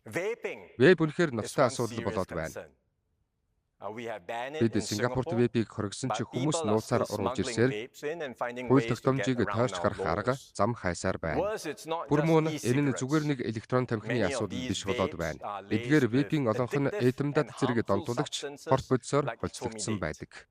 Vape үнэхээр ноцтой асуудал болоод байна. Бид Сингапурт vape-ийг хоригдсон ч хүмүүс нууцаар оруулж ирсээр хууль тогтоомжийг тойрч гарах арга зам хайсаар байна. Бүр мөн энэ нь зүгээр нэг электрон тамхины асуудал биш болоод байна. Эдгээр vape-ийн олонх нь этамдат зэрэг донтуулагч хорт бодисоор холцлогдсон байдаг.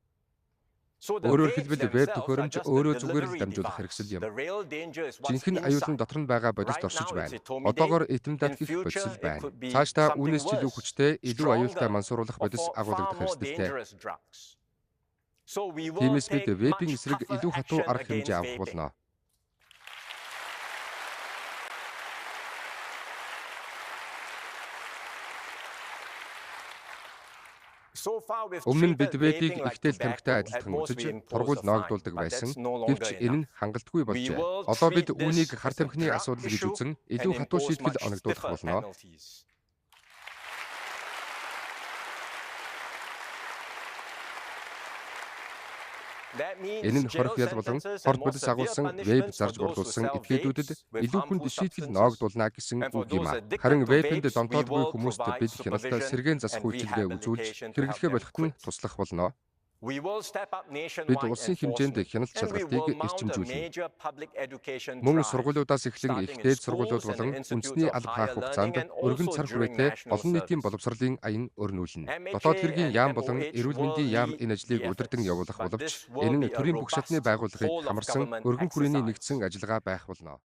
Өөрөөр хэлбэл vape төхөөрөмж өөрөө зүгээр л дамжуулах хэрэгсэл юм. Жинхэнэ аюул нь дотор нь байгаа бодист оршиж байна. Одоогоор этамдат гэх бодис л байна. Цаашдаа үүнээс ч илүү хүчтэй, илүү аюултай мансууруулах бодис агуулгадах эрсдэлтэй. Тиймээс бид vape-ийн эсрэг илүү хатуу арга хэмжээ авах болно. Өмнө нь бид vape-ийг ихтэл тамхитай адилхан үзэж торгуул ноогдуулдаг байсан. Гэвч энэ нь хангалтгүй болжээ. Одоо бид үүнийг хар тамхины асуудал гэж үзэн илүү хатуу шийтгэл оногдуулах болно. Энэ нь хорих ял болон хорт бодис агуулсан vape зарж борлуулсан этгээдүүдэд илүү хүнд шийтгэл ноогдуулна гэсэн үг юм. Харин vape-нд донтоодгүй хүмүүст бид хяналттай сэргээн засах үйлчилгээ үзүүлж хэрэглэхээ болоход нь туслах болно. Бид улсын хэмжээнд хяналт шалгалтыг эрчимжүүлнэ. Мөн сургуулиудаас эхлэн их дээд сургуулиуд болон үндэсний алба хаах хугацаанд өргөн цар хүрээтэй олон нийтийн боловсролын аян өрнүүлнэ. Дотоод хэргийн яам болон эрүүл мэндийн яам энэ ажлыг удирдан явуулах боловч энэ нь төрийн бүх шатны байгууллагыг хамарсан өргөн хүрээний нэгдсэн ажиллагаа байх болно.